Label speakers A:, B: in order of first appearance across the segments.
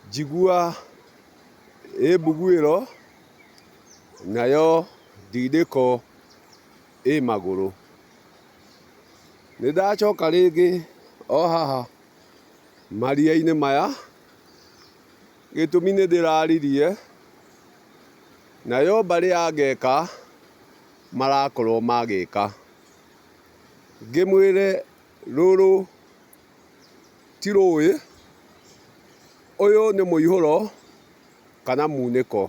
A: Njigua ĩ mbuguĩro, nayo ndindĩko ĩ magũrũ. Nĩ ndacoka rĩngĩ o haha maria-inĩ maya, gĩtũmi nĩ ndĩraririe, nayo mbarĩ ya ngeka marakorwo magĩka. Ngĩmwĩre rũrũ ti rũĩ, ũyũ nĩ mũihũro kana munĩko.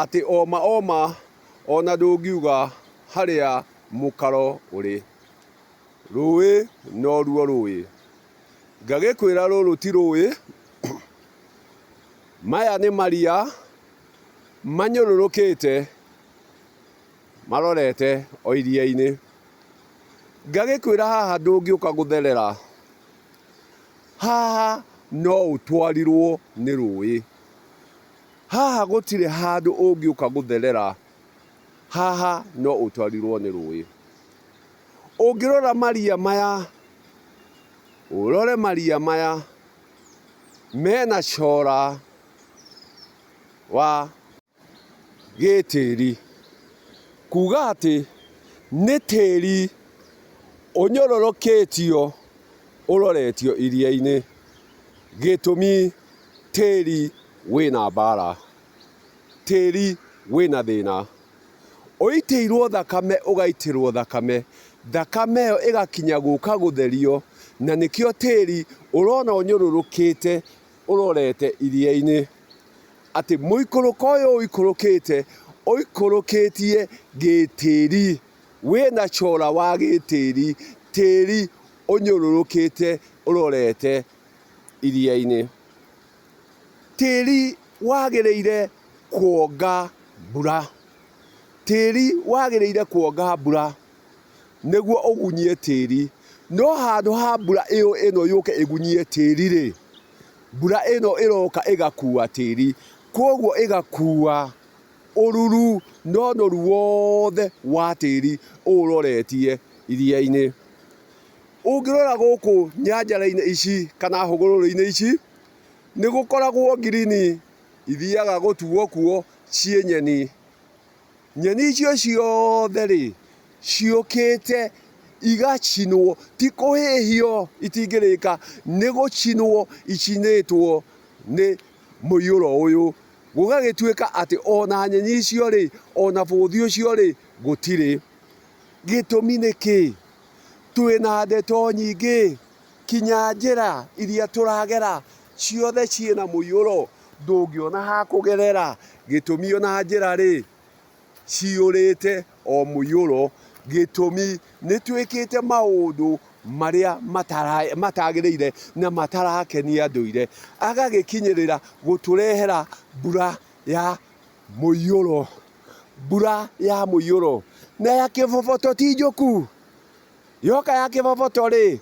A: Atĩ oma oma ona ndũngiuga harĩa mũkaro ũrĩ. Rũĩ noruo rũĩ. Ngagĩkwĩra rũrũ ti rũĩ, maya nĩ maria manyũrũrũkĩte marorete o iria-inĩ. Ngagĩkwĩra haha ndũngĩũka gũtherera, haha no ũtwarirwo nĩ rũĩ. Haha gũtirĩ handũ ũngĩũka gũtherera, haha no ũtwarirwo nĩ rũĩ. Ũngĩrora maria maya, ũrore maria maya, mena cora wa gĩtĩri. Kuga atĩ nĩ tĩri ũnyororokĩtio ũroretio iria-inĩ. Gĩtũmi tĩri wĩna mbara, tĩri wĩna thĩna. Ũitĩirwo thakame ũgaitĩrwo thakame, thakame ĩyo ĩgakinya gũka gũtherio, na nĩkĩo tĩri ũrona ũnyũrũrũkĩte ũrorete iria-inĩ. Atĩ mũikũrũko ũyũ ũikũrũkĩte, ũikũrũkĩtie gĩtĩri, wĩna cora wa gĩtĩri, tĩri ũnyũrũrũkĩte ũrorete iria-inĩ. Tĩri wagĩrĩire kuonga mbura, tĩri wagĩrĩire kuonga mbura nĩguo ũgunyie tĩri, no handũ ha mbura ĩyo ĩno yũke ĩgunyie tĩri rĩ, mbura ĩno ĩroka ĩgakua tĩri, koguo ĩgakua ũruru na ũnoru wothe wa tĩri ũũroretie iria-inĩ. Ũngĩrora gũkũ nyanjara-inĩ ici kana hũgũrũrũ-inĩ ici, nĩ gũkoragwo ngirini ithiaga gũtuo kuo ciĩ nyeni. Nyeni icio ciothe rĩ, ciũkĩte igacinwo, ti kũhĩhio itingĩrĩka, nĩ gũcinwo icinĩtwo nĩ mũiyũro ũyũ. Gũgagĩtuĩka atĩ ona nyeni icio rĩ, ona bũthi ũcio rĩ, gũtirĩ. Gĩtũmi nĩ kĩ? Twĩna ndeto nyingĩ, kinya njĩra iria tũragera ciothe ciĩna mũiyũro, ndũngĩona ha kũgerera, gĩtũmi ona njĩra rĩ, ciyũrĩte o mũiyũro, gĩtũmi nĩ twĩkĩte maũndũ marĩa matagĩrĩire na matarakenia ndũire, agagĩkinyĩrĩra gũtũrehera mbura ya mũiyũro, mbura ya mũiyũro, na ya kĩboboto ti njũku, yoka ya kĩboboto rĩ,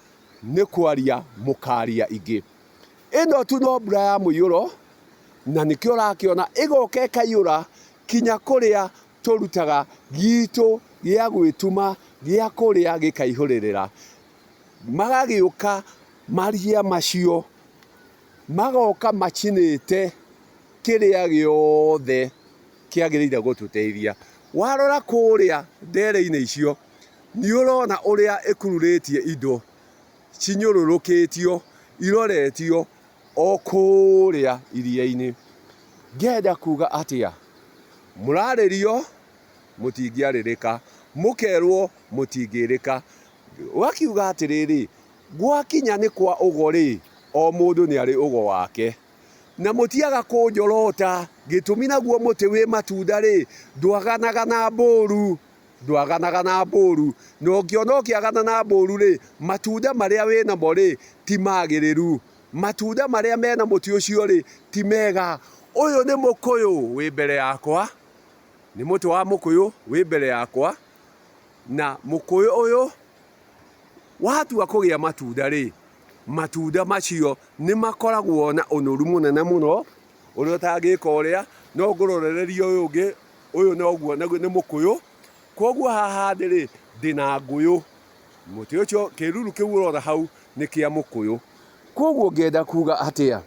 A: nĩ kwaria mũkaria ingĩ. Ĩno tu no mbura ya mũiyũro, na nĩkĩo ũrakĩona ĩgoka ĩkaiyũra kinya kũrĩa tũrutaga gitũ gĩa gwĩtuma gĩa kũrĩa gĩkaihũrĩrĩra. Magagĩũka maria macio, magoka macinĩte kĩrĩa gĩothe kĩagĩrĩire gũtũteithia. Warora kũrĩa ndere-inĩ icio, nĩ ũrona ũrĩa ĩkururĩtie indo cinyũrũrũkĩtio iroretio o kũrĩa iria-inĩ. Ngenda kuga atĩa? Mũrarĩrio mũtingĩarĩrĩka, mũkerwo mũtingĩrĩka. Ũgakiuga atĩrĩrĩ, gwakinya nĩ kwa ũgo-rĩ, o mũndũ nĩ arĩ ũgo wake. Na mũtiaga kũnjorota, gĩtũmi naguo mũtĩ wĩ matunda-rĩ, ndwaganaga na mbũru, ndwaganaga na mbũru. Na ũngĩona ũkĩagana na mbũru-rĩ, matunda marĩa wĩ namo-rĩ, ti magĩrĩru. Matunda marĩa mena mũtĩ ũcio-rĩ, ti mega. Ũyũ nĩ mũkũyũ wĩ mbere yakwa, nĩ mũtĩ wa mũkũyũ wĩ mbere yakwa, na mũkũyũ ũyũ Watua kũgĩa matunda-rĩ, matunda macio nĩ makoragwo na ũnoru mũnene mũno, ũrĩa ũtangĩka ũrĩa, no ngũrorererie ũyũ ũngĩ, ũyũ noguo naguo nĩ mũkũyũ, koguo haha thĩ-rĩ, ndĩna ngũyũ, mũtĩ ũcio, kĩruru kĩu ũrona hau nĩ kĩa mũkũyũ. Koguo ngĩenda kuga atĩa?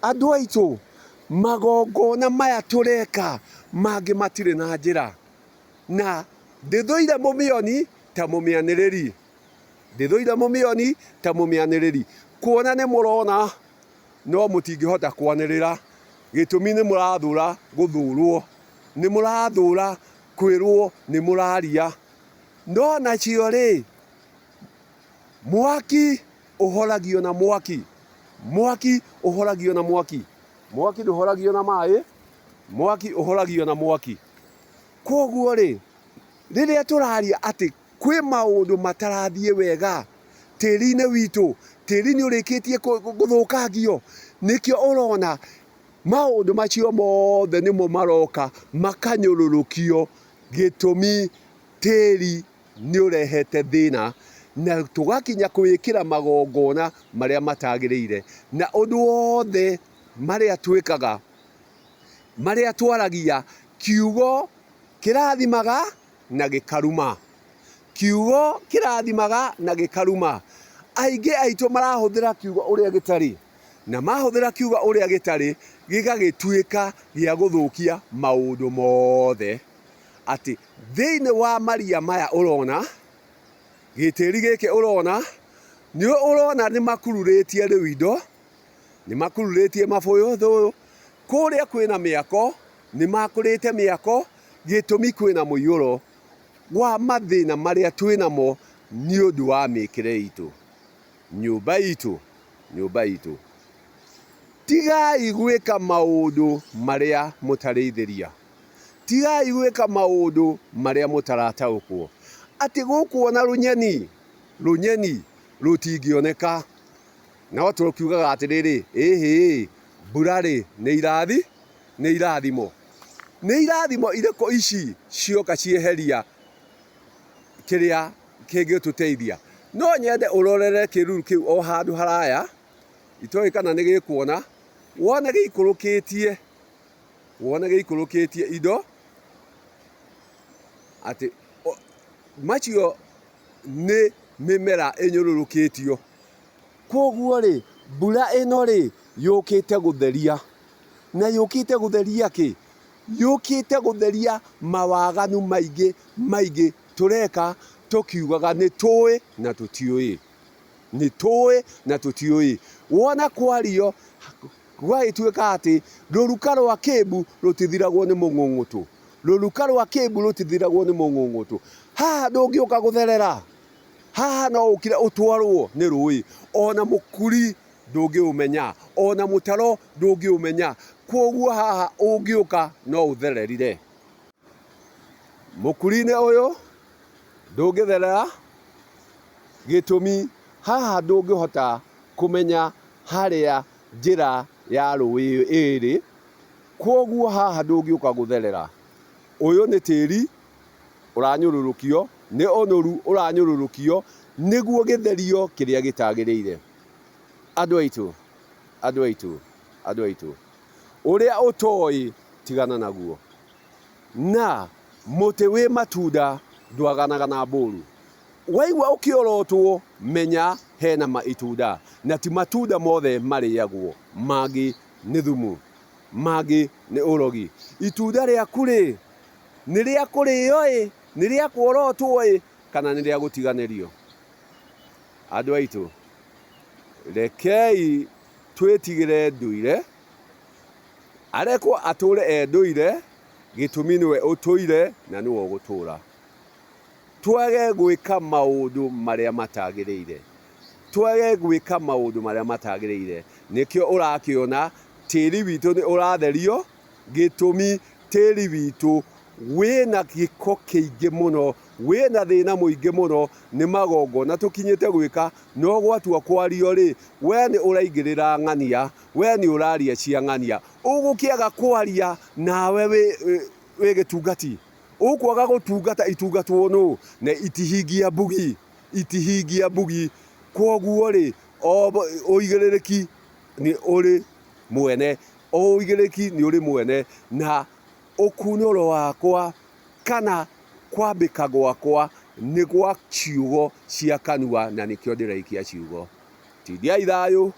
A: Andũ aitũ, magongona maya tũreka mangĩ matirĩ na njĩra. Na ndĩthũire mũmĩoni ta mũmĩanĩrĩri. Ndĩthũire mũmĩoni ta mũmĩanĩrĩri. Kuona nĩ mũrona no mũtingĩhota kwanĩrĩra. Gĩtũmi nĩ mũrathũra gũthũrwo. Nĩ mũrathũra kwĩrwo nĩ mũraria. No nacio rĩ, mwaki ũhoragio na mwaki. Mwaki ũhoragio na mwaki. Mwaki ndũhoragio na maĩ, mwaki ũhoragio na mwaki. Kwoguo rĩ, rĩrĩa tũraria atĩ kwĩ maũndũ matarathiĩ wega tĩri-inĩ witũ, tĩri nĩ ũrĩkĩtie gũthũkangio, nĩkĩo ũrona maũndũ macio mothe nĩmo maroka makanyũrũrũkio, gĩtũmi tĩri nĩ ũrehete thĩna, na tũgakinya kwĩĩkĩra magongona marĩa matagĩrĩire, na ũndũ wothe marĩa twĩkaga, marĩa twaragia, kiugo kĩrathimaga na gĩkaruma. Kiugo kĩrathimaga na gĩkaruma. Aingĩ aitũ marahũthĩra kiugo ũrĩa gĩtarĩ, na mahũthĩra kiugo ũrĩa gĩtarĩ, gĩgagĩtuĩka gĩa gũthũkia maũndũ mothe. Atĩ thĩinĩ wa maria maya ũrona, gĩtĩri gĩkĩ ũrona, nĩ ũrona nĩ makururĩtie rĩu indo, nĩ makururĩtie mabũyũ thũyũ, kũrĩa kwĩna mĩako, nĩ makũrĩte mĩako, gĩtũmi kwĩna mũiyũro wa mathĩna marĩa twĩnamo nĩ ũndũ wa mĩkĩre itũ. Nyũmba itũ, nyũmba itũ. Tigai gwĩka maũndũ marĩa mũtarĩithĩria. Tigai gwĩka maũndũ marĩa mũtarataũkwo. Atĩ gũkũ ona rũnyeni, rũnyeni rũtingĩoneka. No tũkiugaga atĩrĩrĩ, ĩhĩ, mbura-rĩ nĩ irathi, nĩ irathimo. Nĩ irathimo irĩkũ ici cioka cieheria kĩrĩa kĩngĩtũteithia? No nyende ũrorere kĩruru kĩu o handũ haraya, itoĩ kana nĩ gĩkuona, wone gĩikũrũkĩtie wone gĩikũrũkĩtie indo, atĩ macio nĩ mĩmera ĩnyũrũrũkĩtio. Kwoguo rĩ, mbura ĩno rĩ, yũkĩte gũtheria. Na yũkĩte gũtheria kĩ? Yũkĩte gũtheria mawaganu maingĩ maingĩ tũreka tũkiugaga nĩ tũĩ na tũtiũĩ. Nĩ tũĩ na tũtiũĩ. Wona kwario Gũgagĩtuĩka atĩ rũruka rwa kĩmbu rũtithiragwo nĩ mũng'ũng'ũtũ. Rũruka rwa kĩmbu rũtithiragwo nĩ mũng'ũng'ũtũ. Haha ndũngĩũka gũtherera. Haha no ũkire ũtwarwo nĩ rũĩ. Ona mũkuri ndũngĩũmenya. Ona mũtaro ndũngĩũmenya. Kwoguo haha ũngĩũka no ũthererire. Mũkuri-inĩ ũyũ ndũngĩtherera, gĩtũmi haha ndũngĩhota kũmenya harĩa njĩra ya rũĩ ĩrĩ, kwoguo haha ndũngĩũka gũtherera. Ũyũ nĩ tĩri ũranyũrũrũkio, nĩ ũnoru ũranyũrũrũkio nĩguo gĩtherio kĩrĩa gĩtagĩrĩire. Andũ aitũ, andũ aitũ, andũ aitũ, ũrĩa ũtoĩ tigana naguo. Na mũtĩ wĩ matunda ndwaganaga na mbũru. Waigua ũkĩorotwo menya hena ma itunda na ti matunda mothe marĩagwo, mangĩ nĩ thumu, mangĩ nĩ ũrogi. Itunda rĩaku rĩ, nĩ rĩa kũrĩo ĩ, nĩ rĩa kuorotwo ĩ, kana nĩ rĩa gũtiganĩrio? Andũ aitũ, rekei twĩtigĩre ndũire, arekwo atũre e ndũire, gĩtũmi nĩwe ũtũire na nĩwe ũgũtũra. Twage gwĩka maũndũ marĩa matagĩrĩire. Twage gwĩka maũndũ marĩa matagĩrĩire. Nĩkĩo ũrakĩona tĩri witũ nĩ ũratherio, gĩtũmi tĩri witũ wĩna gĩko kĩingĩ mũno, wĩna thĩna mũingĩ mũno, nĩ magongona tũkinyĩte gwĩka, no gwatua kwario rĩ, we nĩ ũraingĩrĩra ng'ania, we nĩ ũraria cia ng'ania. Ũgũkĩaga kwaria nawe wĩ gĩtungati? Ũkwaga gũtungata itungatwo nũ? Na itihingia mbugi, itihingia mbugi. Kwoguo-rĩ, o ũigĩrĩrĩki nĩ ũrĩ mwene, o ũigĩrĩrĩki nĩ ũrĩ mwene, na ũkunũro wakwa kana kwambĩka gwakwa nĩ gwa ciugo cia kanua na nĩkĩo ndĩraikia ciugo. Tindiai thayũ.